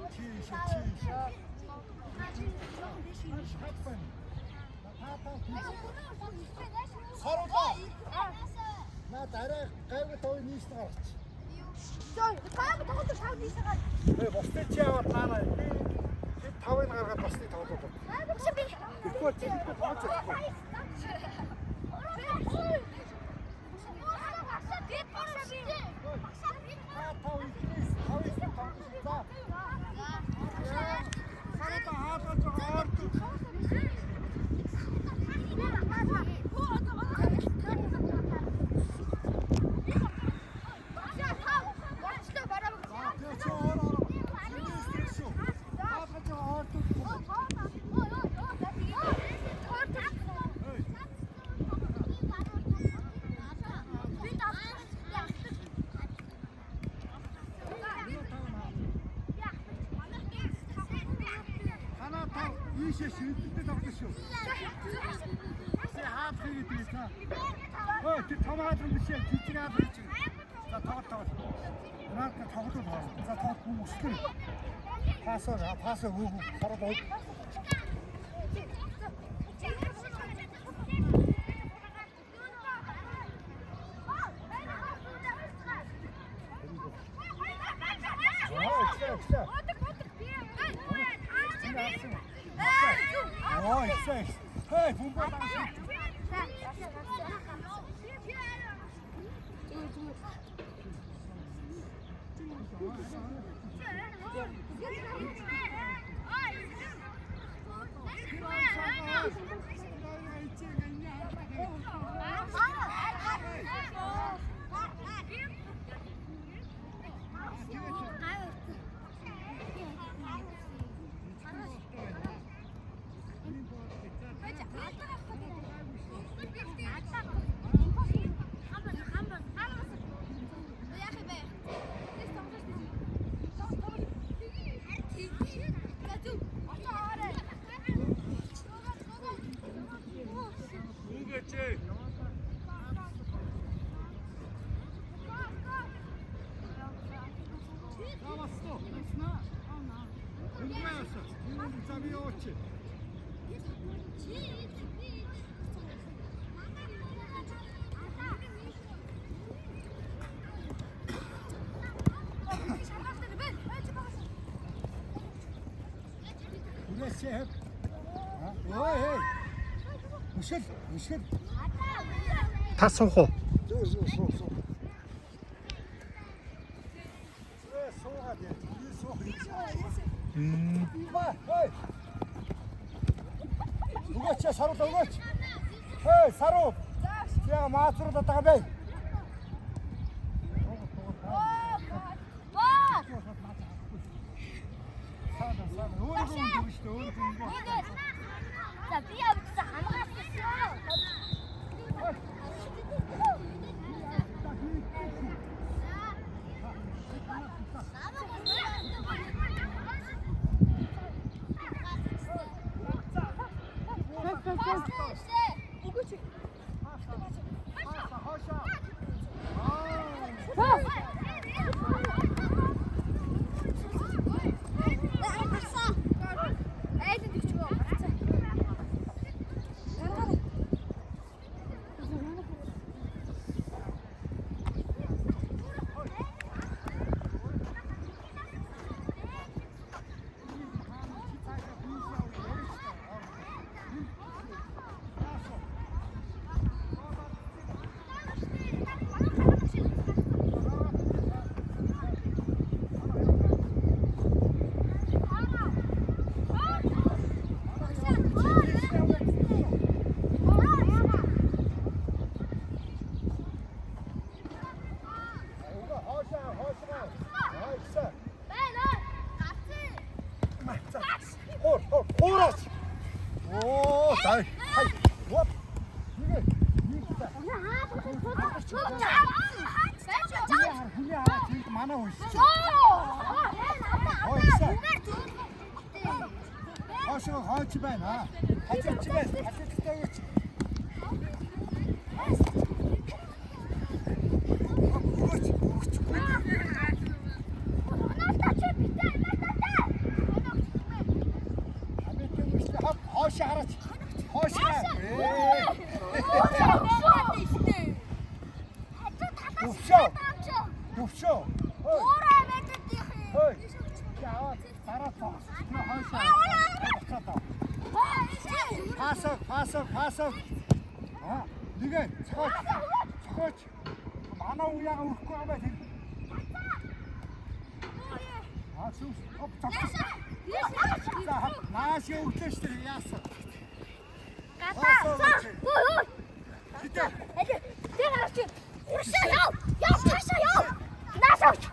Чи чи чи. Хатсан. Та та. Саруулаа. Наад арай гайгүй тоо нийс гаргач. Эй, бусдыг чи аваад наарай. Би тэд тавыг гаргаад бусдыг тоглоод. Тэгэхгүй чи тэгэхгүй тоглож чадахгүй. Та тав ихнээс тавыг тоглож. За. Саруулаа хаалгаж байгаа орд. За, тэгээ чи ор ор. Тэрнээс тэр шүү. Хаалгаж байгаа орд. Эй. Танаа тав ийшээ ширэлттэй тоглож шүү. Чи хаалгах гэдэг та. Өө тэр том хаалган биш ээ. Жижиг хаалган чинь. За тоглол тоглол. Наад тоглол тоглол. За тоглол бүм өслөө. Пасаа пасаа өгөө. Хараад өг. Аа, ихсэн ихсэн. Аа, ихсэн ихсэн. Хей, бөмбөө дагаж. Үгээч. Давасло. Бөмбөө яасан. За би явууч. Хүрээсээ хэв. Ой хей. Мөшөл, мөшөл. Та суух уу? Зөө зөө суу суу. Зөө суугаад яа. Би суух гэж. Ба, хей. Өгөөч саруул өгөөч. Хей, саруу. Чи яга маазруулаад байгаа бэ? Саада саада. Өөрөө юм шүү дээ. Өөрөө юм. За би явчихсан хамгаалсан. Хаашаа хаашаа. Аа. Өгөө хаашаа хаашаа. Аа ихсэн. За. Хор хор хороос. Оо, дай. Хай. Воп. Нэг нэг за. Хүний хараа тэнд манай хүн шүү. Хаашаа хойч байна аа. Хажууч байна. Хажуудтай өгөөч. Өгөөч. Өгөхгүй. Өөрөө мэддэг юм. Хөөе. Чи аваад дараа тоглох. Тэр хойшоо. Буцаад ав. Пасаг, пасаг, пасаг. Аа, нэгэ цохооч. Цохооч. Манай үе яга өрөхгүй байгаа тэр. Аа, сүс. Хоп, цогц. За, нааш өглөө шүү дээ. Яасан? Гадаа. Хөө хөө. Хитэ. Тэр гарч. Уршаа яв. Яв цаашаа яв. Нааш авч.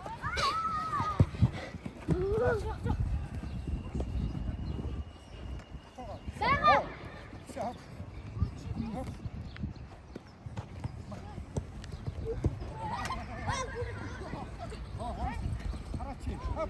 Бага. Хоп. Хоп. Хараач. Хоп.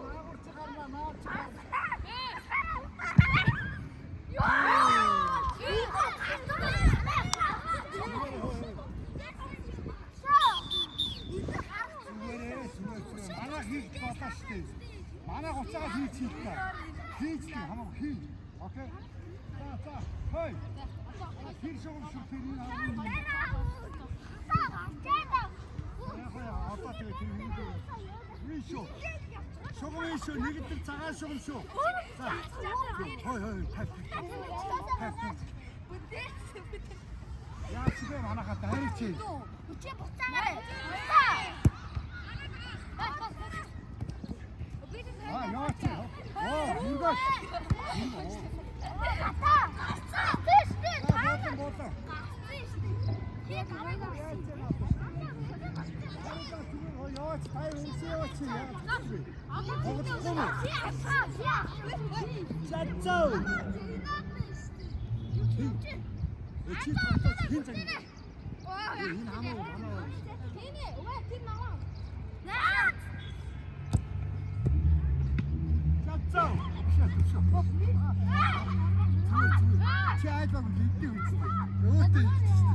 Наагур чи гарна, наа чи гарна. Зүгээрээ зүгээр зүгээр. Манай хийж болоо шүү дээ. Манай гуцаагаа хийж хийлээ. Хийж тийм хамаагүй хий. Окей. За за. Хой. Тэр шугам шүү тэр энэ хамаагүй. Яг яа одоо тэгээ тэр юм дээ. Энэ шүү. Шугам энэ шүү. Нэг тэр цагаан шугам шүү. За. Хой хой тав. Тав. Яа чи бэ манайхаа дайрч чи. Аа яа чи. Оо мөргөөш. Болон болон. Яач тай үнсээ яач яач. За за. Чи тоглож хин цаг. Энэ хамаагүй манай. За за. Хоп. Зүгээр зүгээр. Чи айлбаг нэгдээ үстэй. Өөдөө хийчихсэн.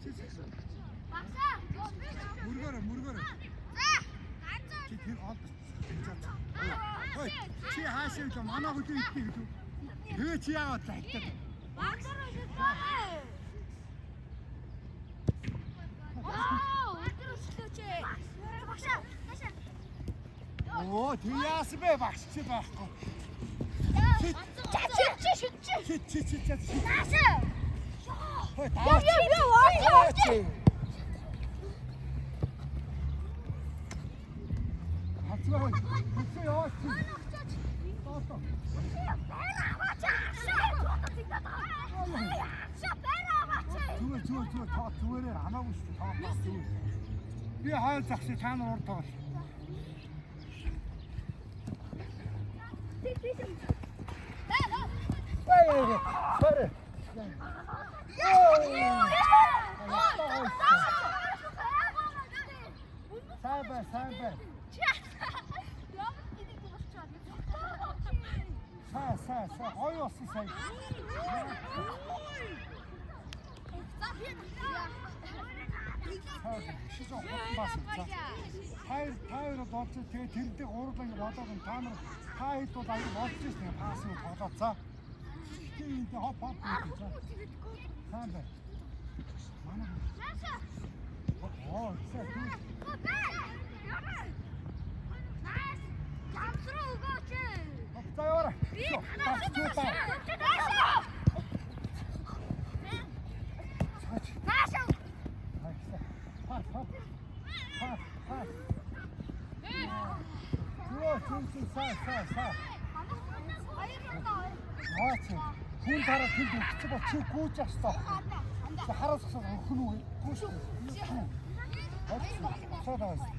Чи чи. Мөргөөрөө мөргөөрөө. Чи тэр олд. Хой. Чи хаашаа вэ? Манай хөдөө идэх гэж үү? Тэгээ чи яагаад зайлтаа? Оо, тэг яасан бэ? Багш чи байхгүй. Чи чи чи чи чи. Хой, таа. Чи. Хацгаа хой. Хацгаа яваач чи. Доолоо. Зүгээр зүгээр зүгээр тоо зүгээрээ хамаагүй шүү дээ. Тоо зүгээр. Би хойл зогсъё та нар урд тоглол. Эй, sorry. Сайн бай, сайн бай. Сайн, сайн, сайн. Гоё болсон сайн. Сайн, шижиг хутан бас. За. Та хоёр бол болж тэгээ тэрнтэй гурлаа ингэ бодоод юм. Та нар та хэд бол аяг болж шээ пас юм тоглоод за. Тийм энэ хоп хоп гэдэг за. Сайн бай. Манай. Оо, сайн. За яваарай. Пас, хоп. Пас, пас. Юу, чинь чинь сайн, сайн, сайн. Яваач. Хүн дараа тэнд өгчих бол чи гүйж явах ёстой. Чи хараас хасаад өгөх нь үү? Гүйж. Цаад байгаа.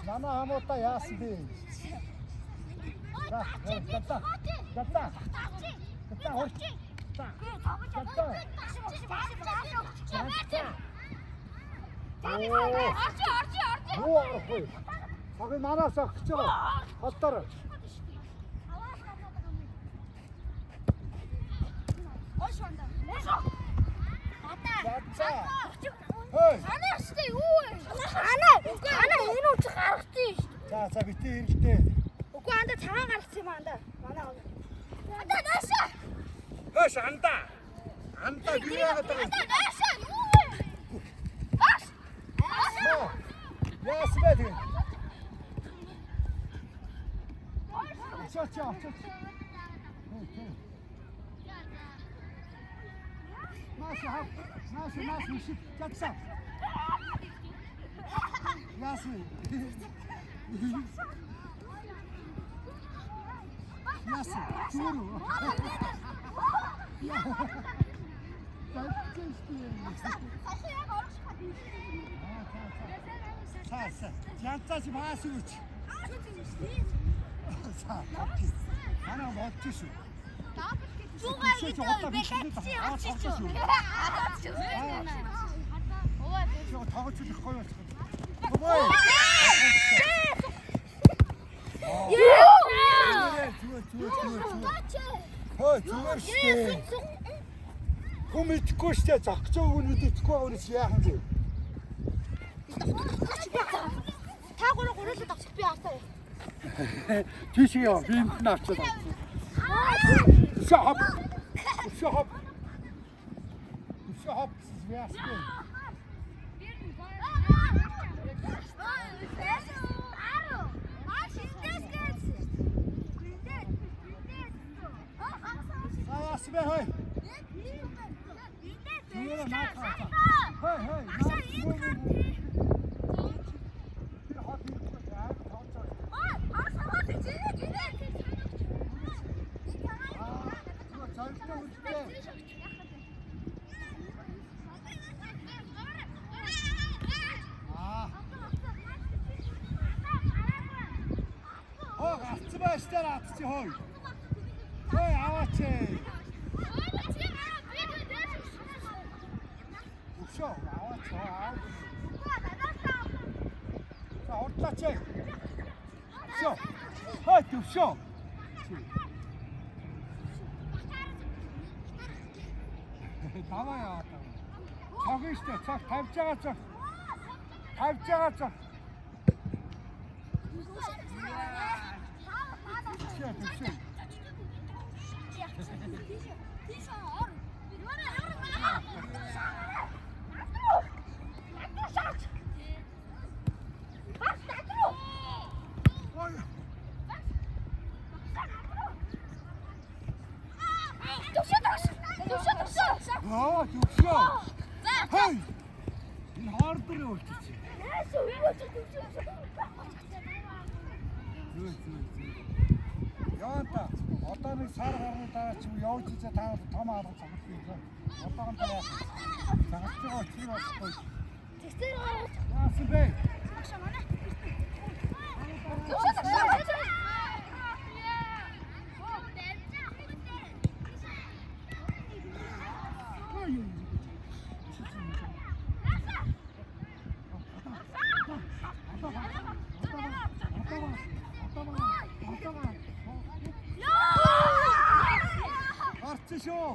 Манай хамуудаа яасан бэ? За, за. За. За, хурц. За. Юу арах вэ? Цагийн манаас авах гэж байгаа. Холдоор. За. Хей. Ана, ана энэ үуч гаргацсан шүү дээ. За, за битгий эргэлдээ. Үгүй анда цагаан гаргацсан юм анда. Манай гоо. Анда наашаа. Хөөш андаа. Андаа би яагаад байгаа юм? Анда наашаа юу вэ? Баш. Маа. Яасан бэ тэгээ? Очооч очооч. Хей, хей. Нааш хав. Нааш нааш шиг чадсан. Яасан. Яасан. Зүгээр үү? За за. Янцаас маас өгч. За. Манай бодчих шүү. Зүгээр Чи одоо би тоглож шүү. Чи тоглож их гоё болчих. Бой. Зүгээр зүгээр зүгээр зүгээр. Хөө зүгээр шүү. Хүн мэдэхгүй шүү дээ. Зогч байгаа хүн мэдэхгүй байгаа хүн чи яахан бэ? Та гурав гурлаа давчих би артаа. Тийш яа. Би энд нь авчаад авчихсан. Өшөө хоп. Өшөө хоп. Өшөө хоп яасан. За яасан бэ хой? Зүгээр наад хаа. Хой хой. Тэр хот ирэхгүй аа тоглож байгаа. Аа зоригтой үлдээ. Аа. Хоо гарцсан байж таар атчих хой. Хой аваач. Өшөө аваач аа. За хурдлаач. Өшөө. Хой төвшөө. Даваа яваа. Цог штэ цог тавьж байгаа цог. Тавьж байгаа цог. Төвшөө төвшөө. Ой. Аа төвшөө. Хой. Энэ хоор дээр үлдчихэ. Зүү зүү зүү. Яа та одоо нэг сар гарны дараа чи явж ийцээ та том алга загас юм. Одоогон та яах вэ? Загасч байгаа учрыг болохгүй. Яасан бэ? Ой. Гарцсан шүү.